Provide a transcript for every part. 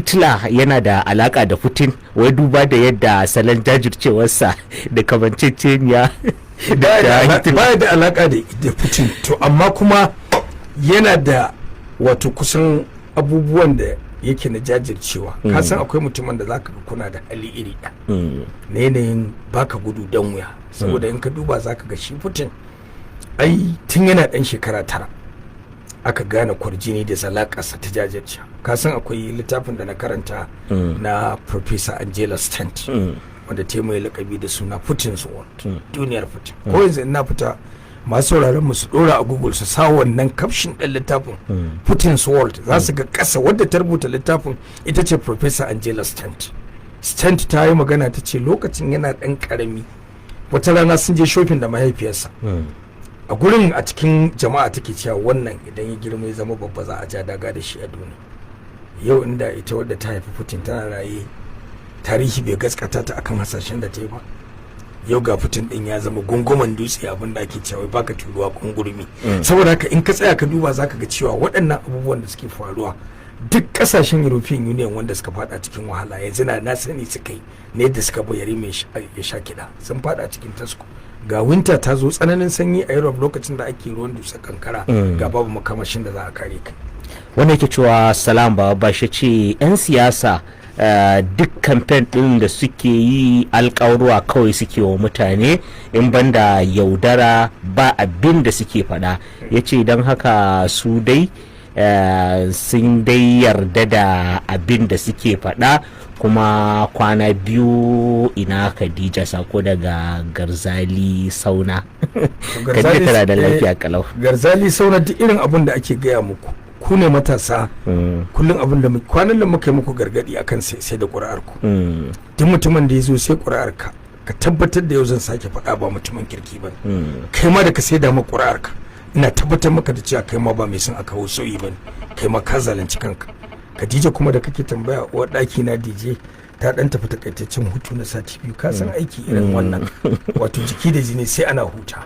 Hitler yana da alaka da Putin, wai duba da yadda salon jajircewarsa da kamanceceniya da Hitler. Baya da alaka da Putin. To amma kuma yana da wato kusan abubuwan da yake na jajircewa. Ka san akwai mutumin da zaka ga kuna da hali iri ɗaya na yanayin baka gudu dan wuya, saboda in ka duba zaka ga shi Putin ai tun yana ɗan shekara 9 aka gane kwarjini da zalakarsa ta jajirce. Ka san akwai littafin da na karanta na Professor Angela Stent, wanda ta mai lakabi da suna Putin's World, duniyar Putin. Ko yanzu ina fita, masu sauraron mu su dora a Google su sa wannan caption ɗin littafin Putin's World, za su ga ƙasa wadda ta rubuta littafin ita ce Professor Angela Stent. Stent ta yi magana, ta ce lokacin yana ɗan ƙarami, wata rana sun je shopping da mahaifiyarsa. A gurin, a cikin jama'a, take cewa wannan idan ya girma ya zama babba, za a ja daga da shi a duniya. Yau inda ita wadda ta haifi Putin tana raye, tarihi bai gaskata ta akan hasashen da ta yi ba. Yau ga Putin din ya zama gunguman dutse, abin da ake cewa baka turuwa kungurmi. Saboda haka in ka tsaya ka duba, zaka ga cewa waɗannan abubuwan da suke faruwa, duk kasashen European Union wanda suka fada cikin wahala yanzu na sani suka yi ne da suka bayari mai ya sha kiɗa, sun fada cikin tasko. Ga winter ta zo, tsananin sanyi a Europe lokacin da ake ruwan dutse kankara, ga babu makamashin da za a kare kai. Wanda yake cewa salam ba shi ce 'yan siyasa, duk kamfen ɗin da suke yi alkawarwa kawai suke wa mutane, in banda yaudara ba abin da suke faɗa. Ya ce don haka su dai sun dai yarda da abin da suke faɗa. Kuma kwana biyu, ina Khadija? Sako daga Garzali Sauna. Khadija tana da lafiya kalau. Garzali Sauna, duk irin abin da ake gaya muku, ku ne matasa. Kullum abin da kwanan nan muka yi muku gargadi akan sai da ƙuri'ar ku. Duk mutumin da ya zo sai ƙuri'ar ka, ka tabbatar da yau zan sake faɗa, ba mutumin kirki ba. Kai ma da ka sai da ma ƙuri'ar ka, ina tabbatar maka da cewa kai ma ba mai son a kawo sauyi ba, kai ma ka zalunci kanka. Khadija kuma da kake tambaya, uwar ɗaki na DJ ta dan tafi takaitaccen hutu na sati 2. Ka san aiki irin wannan, wato jiki da jini, sai ana huta.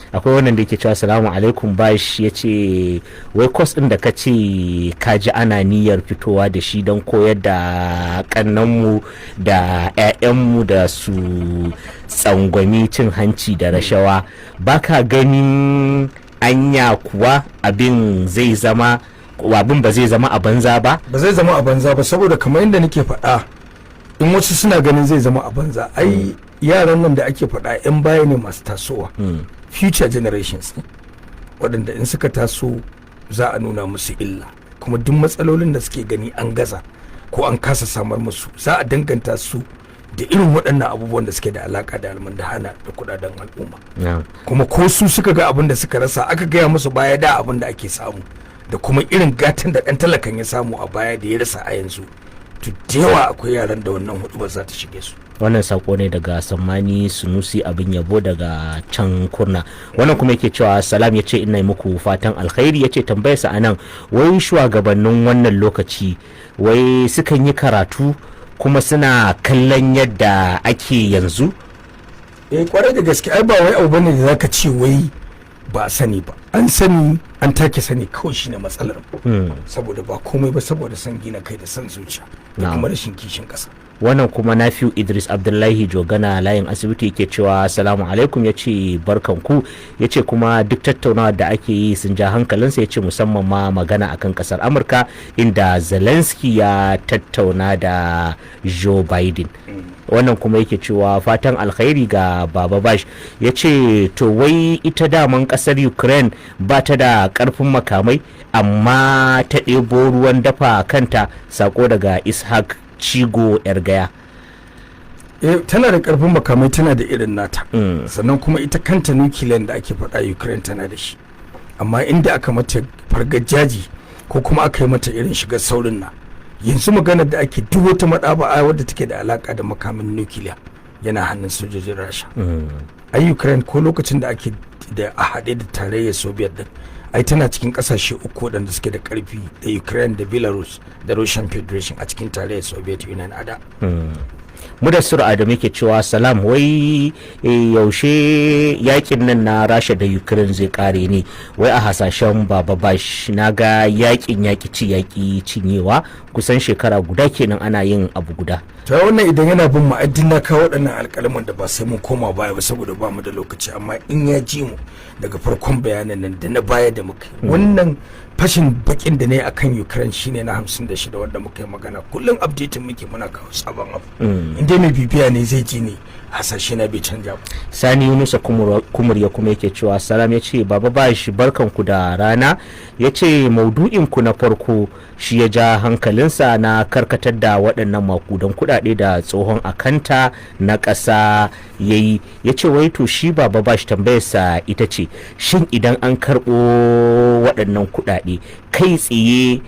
Akwai wannan da yake cewa salamu alaikum Bash. Ya ce wai course din da ka ce ka ji ana niyyar fitowa da shi don koyar da kannanmu da 'ya'yanmu da su tsangwami cin hanci da rashawa, baka ganin anya kuwa abin zai zama, abin ba zai zama a banza ba? Ba zai zama a banza ba, saboda kamar inda nake faɗa, in wasu suna ganin zai zama a banza, ai yaran nan da ake faɗa 'yan baya ne masu tasowa, future generations ne, waɗanda in suka taso za a nuna musu illa. Kuma duk matsalolin da suke gani an gaza ko an kasa samar musu, za a danganta su da irin waɗannan abubuwan da suke da alaka da almundahana da kudaden al'umma. Kuma ko su suka ga abin da suka rasa, aka gaya musu baya da abin da ake samu da kuma irin gatan da ɗan talakan ya samu a baya da ya rasa a yanzu, to da yawa akwai yaran da wannan hudu ba za ta shige su. Wannan sako ne daga Sammani Sunusi Abin Yabo daga can Kurna. Wannan kuma yake cewa salam, ya ce ina muku fatan alkhairi. Ya ce tambayarsa anan, wai shugabannin wannan lokaci wai sukan yi karatu kuma suna kallon yadda ake yanzu? Eh, kwarai da gaske. Ai ba wai abu bane da zaka ce wai ba a sani ba. An sani, an take sani kawai shine matsalar, saboda ba komai ba, saboda son gina kai da son zuciya da kuma rashin kishin kasa. Wannan kuma Nafiu Idris Abdullahi Jogana layin asibiti yake cewa salamu alaikum. Ya ce barkanku. Ya ce kuma duk tattaunawa da ake yi sun ja hankalinsa. Ya ce musamman ma magana akan kasar Amurka inda Zelensky ya tattauna da Joe Biden. Wannan kuma yake cewa fatan alkhairi ga Baba Bash. Ya ce to wai ita daman kasar Ukraine ba ta da karfin makamai, amma ta ɗebo ruwan dafa kanta? Sako daga Ishaq Cigo Yar Gaya. Eh, tana da karfin makamai, tana da irin nata. Sannan kuma ita kanta nukiliyan da ake faɗa, Ukraine tana da shi, amma inda aka mata fargajaji ko kuma aka yi mata irin shigar saurin na yanzu, maganar da ake, duk wata maɗaba'a wadda take da alaka da makamin nukiliya yana hannun sojojin Rasha. Ai Ukraine ko lokacin da ake da a haɗe da Tarayyar Soviet din, ai tana cikin ƙasashe uku waɗanda suke da ƙarfi, da Ukraine da Belarus da Russian Federation, a cikin Tarayyar Soviet Union a da. Mudassir Adamu yake cewa salam, wai yaushe yakin nan na Rasha da Ukraine zai kare ne? Wai a hasashen Baba Bash, na ga yakin yaki ci yaki cinyewa, kusan shekara guda kenan ana yin abu guda. Ta wannan idan yana bin ma'addin, na kawo waɗannan alƙalaman da ba sai mun koma baya ba saboda ba mu da lokaci, amma in ya ji mu daga farkon bayanan nan da na baya da muka yi, wannan fashin bakin da ne akan Ukraine shine na 56 wanda muka yi magana. Kullum updating muke, muna kawo sabon abu. In dai mai bibiya ne zai ji ne, hasashe na bai canja ba. Sani Yunusa Kumurya kuma yake cewa salam, ya ce Baba Bashi, barkanku da rana. Ya ce maudu'inku na farko shi ya ja hankalinsa na karkatar da waɗannan makudan kuɗaɗe da tsohon akanta na ƙasa ya yi. Ya ce wai to shi Baba Bashi tambayarsa ita ce, shin idan an karɓo waɗannan kuɗaɗe kai tsaye,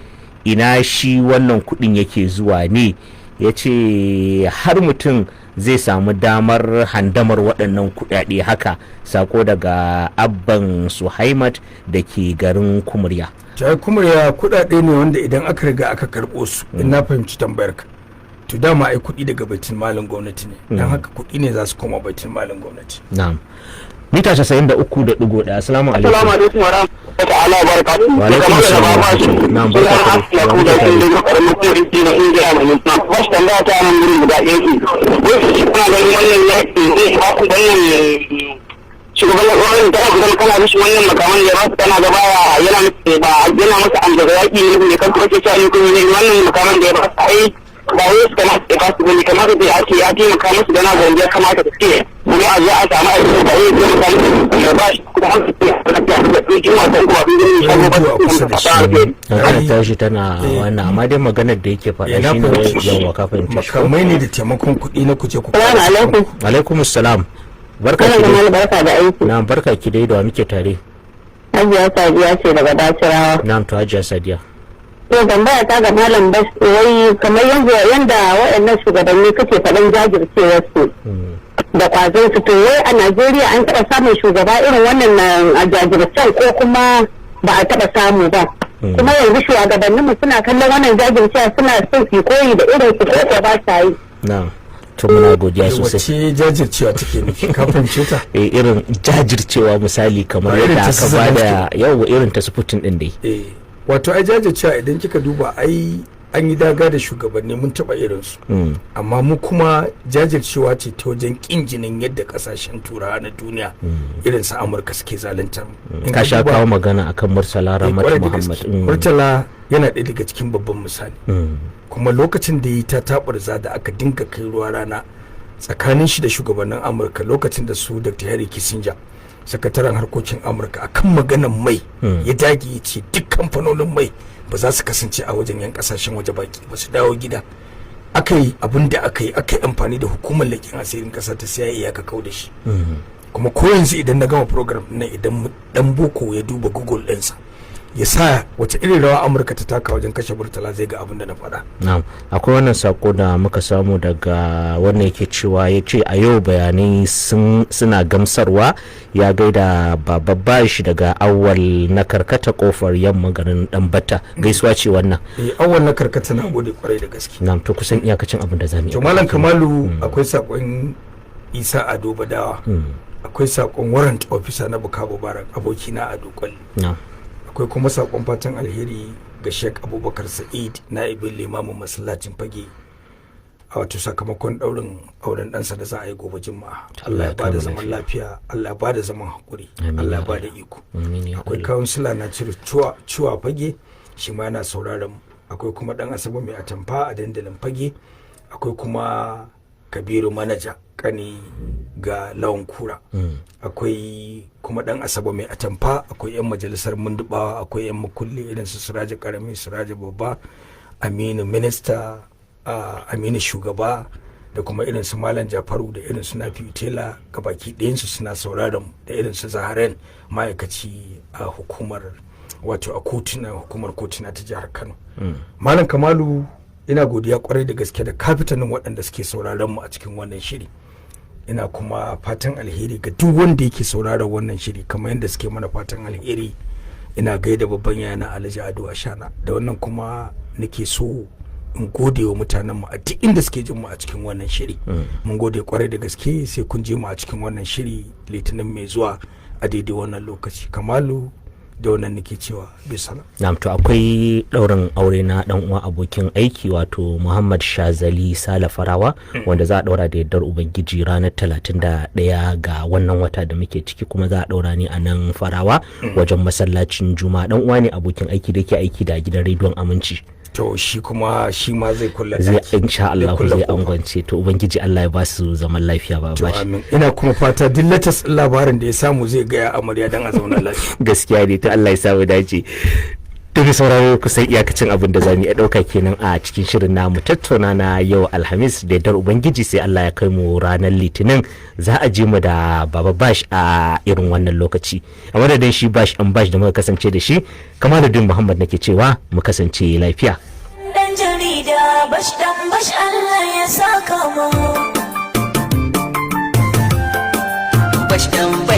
ina shi wannan kuɗin yake zuwa ne? Ya ce har mutum zai samu damar handamar waɗannan kuɗaɗe haka? Sako daga Abban Suhaimat da ke garin Kumurya. Ta Kumurya, kuɗaɗe ne wanda idan aka riga aka karɓo su, in na fahimci tambayar ka, to dama ai kuɗi daga baitul malin gwamnati ne, don haka kuɗi ne za su koma baitul malin gwamnati. Na'am, mita 93.1. Assalamu alaikum. Assalamu alaikum wa rahmatullahi ta'ala wa barakatuhu. Wa alaikum assalam. Na'am, barka ka dai. Wa muke tare? Wasu tambaya ta nan gurin guda ɗaya ce. Wai kuna ganin wannan yaƙi zai ba ku wannan shugaban wannan tana kusan kana mishi wannan makaman da ba su, tana gaba yana ba yana masa an daga yaƙi ne ne kan kuma ce cewa ne kuma ne wannan makaman da ya ba su, ai ba wai su kamata ya ba su bane, kamata da ake ya taimaka musu da na gwamnati, ya kamata da ce kuma a zo a samu aiki, ba wai taimaka musu da ba shi kuma an su da cikin wasan kuma sun gani shago ba a kusa da shi. Tana tashi tana wannan, amma dai maganar da yake faɗa Eh, na shi ne fahimci shi. Yawa, ka fahimci shi ko? Makamai ne da taimakon kuɗi na kuje ku. Salamu alaikum. Alaikum assalam, barka Kana ki da dai. malam, barka da aiki. Na'am, barka ki dai. Da wa muke tare? Hajiya Sadiya ce daga Bacirawa. Na'am, to Hajiya Sadiya. To, tambaya ta ga Malam Bas, wai kamar yanzu yanda waɗannan shugabanni kake faɗan jajircewar su da kwazon su, to wai a Najeriya an taɓa samun shugaba irin wannan na a jajircen ko kuma ba a taɓa samu ba? Kuma yanzu shugabanninmu suna kallon wannan jajircewa, suna son su yi koyi da irin su ko ba sa yi? Na'am, to muna godiya sosai. Wace jajircewa take nufi? Ka fahimce ta? Eh, irin jajircewa misali kamar Ba irin yadda ta su aka bada Zelensky. yawa, irin ta su Putin din dai. Eh, wato ai jajircewa, idan kika duba, ai an yi daga da shugabanni, mun taɓa irinsu, amma mu kuma jajircewa ce ta wajen ƙin jinin yadda ƙasashen turawa na duniya irin su Amurka suke zaluntar mu. In Ka sha duba- kawo magana akan Murtala Eh, Ramat kwarai da Muhammad. gaske. Murtala yana ɗaya daga cikin babban misali. Kuma lokacin da yi ta taɓarza da aka dinga kai ruwa rana tsakanin shi da shugabannin Amurka, lokacin da su Dr. Henry Kissinger, sakataren harkokin Amurka, akan maganan mai, ya dage ya ce duk kamfanonin mai ba za su kasance a wajen yan kasashen waje baki ba, su dawo gida. Aka yi abin da aka yi, aka yi amfani da hukumar leƙen asirin ƙasa ta CIA aka kau da shi. Kuma ko yanzu idan na gama program nan, idan dan boko ya duba Google ɗinsa ya sa wace irin rawa Amurka ta taka wajen kashe Murtala, zai ga abin da na faɗa. Na'am, akwai wannan sako da muka samu daga wannan, yake cewa, ya ce a yau bayanai suna gamsarwa. Ya gaida Baba Bashi daga Awwal na Karkata, Kofar Yamma, garin Dambata. Gaisuwa ce wannan. Eh, Awwal na Karkata, na gode kwarai da gaske. Na'am, to kusan iyakacin abin da zamu iya. To Malam Kamalu, akwai sakon Isa Ado Badawa, akwai sakon warrant officer na Bukabo Barak, abokina Ado Kwalli, akwai kuma sakon fatan alheri ga Sheikh Abubakar Sa'id, na'ibin limamin masallacin Fage, a wato sakamakon daurin auren ɗansa da za a yi gobe Juma'a. Allah ya bada zaman lafiya, Allah ya bada zaman hakuri, Allah ya bada iko. Akwai kansila na cire Cuwa Fage, shi ma yana sauraron. Akwai kuma Dan Asabe mai atamfa a dandalin Fage. Akwai kuma Kabiru manaja, kani ga Lawan Kura. Akwai kuma Dan Asabe mai atamfa. Akwai 'yan majalisar Mundubawa, akwai 'yan makulli irin su Siraji Karami, Siraji Babba, Aminu Minista, Aminu Shugaba, da kuma irin su Malam Jafaru, da irin su Nafi Tela, gabaki ɗayansu suna sauraron, da irin su Zaharen, ma'aikaci a hukumar, wato a kotuna, hukumar kotuna ta jihar Kano. Malam Kamalu, ina godiya kwarai da gaske da kafitanin waɗanda suke sauraron mu a cikin wannan shiri. Ina kuma fatan alheri ga duk wanda yake sauraron wannan shiri kamar yadda suke mana fatan alheri. Ina gaida babban yana Alhaji Ado Ashana. Da wannan kuma nake so In gode wa mutanen mu a duk inda suke jin mu a cikin wannan shiri. Mun gode kwarai da gaske. Sai kun je mu a cikin wannan shiri Litinin mai zuwa a daidai wannan lokaci. Kamalu, da wannan nake cewa bisalam. Na'am, to akwai ɗaurin aure na ɗan uwa abokin aiki, wato Muhammad Shazali Sale Farawa, wanda za a ɗaura da yardar Ubangiji ranar 31 ga wannan wata da muke ciki, kuma za a ɗaura ne a nan Farawa wajen masallacin Juma'a. Ɗan uwa ne, abokin aiki da ke aiki da gidan rediyon Aminci. To shi kuma, shi ma zai kulla zai daki, insha Allah kulla zai kofa. angwance. To Ubangiji Allah ya ba su zaman lafiya ba To ba shi. Amin. Ina kuma fata duk latest ɗin labarin da ya samu zai gaya amarya dan a zauna lafiya. Gaskiya ne. To Allah ya samu dace. To mai sauraro, kusan iyakacin abin da zamu iya ɗauka kenan a cikin shirin namu tattauna na yau Alhamis. Da yardar Ubangiji sai Allah ya kai mu ranar Litinin, za a ji mu da Baba Bash a irin wannan lokaci. A madadin shi Bash an Bash da muka kasance da shi, Kamaluddin Muhammad nake cewa mu kasance lafiya. Dan jarida Bash dan Bash, Allah ya saka mu. Bash dan Bash.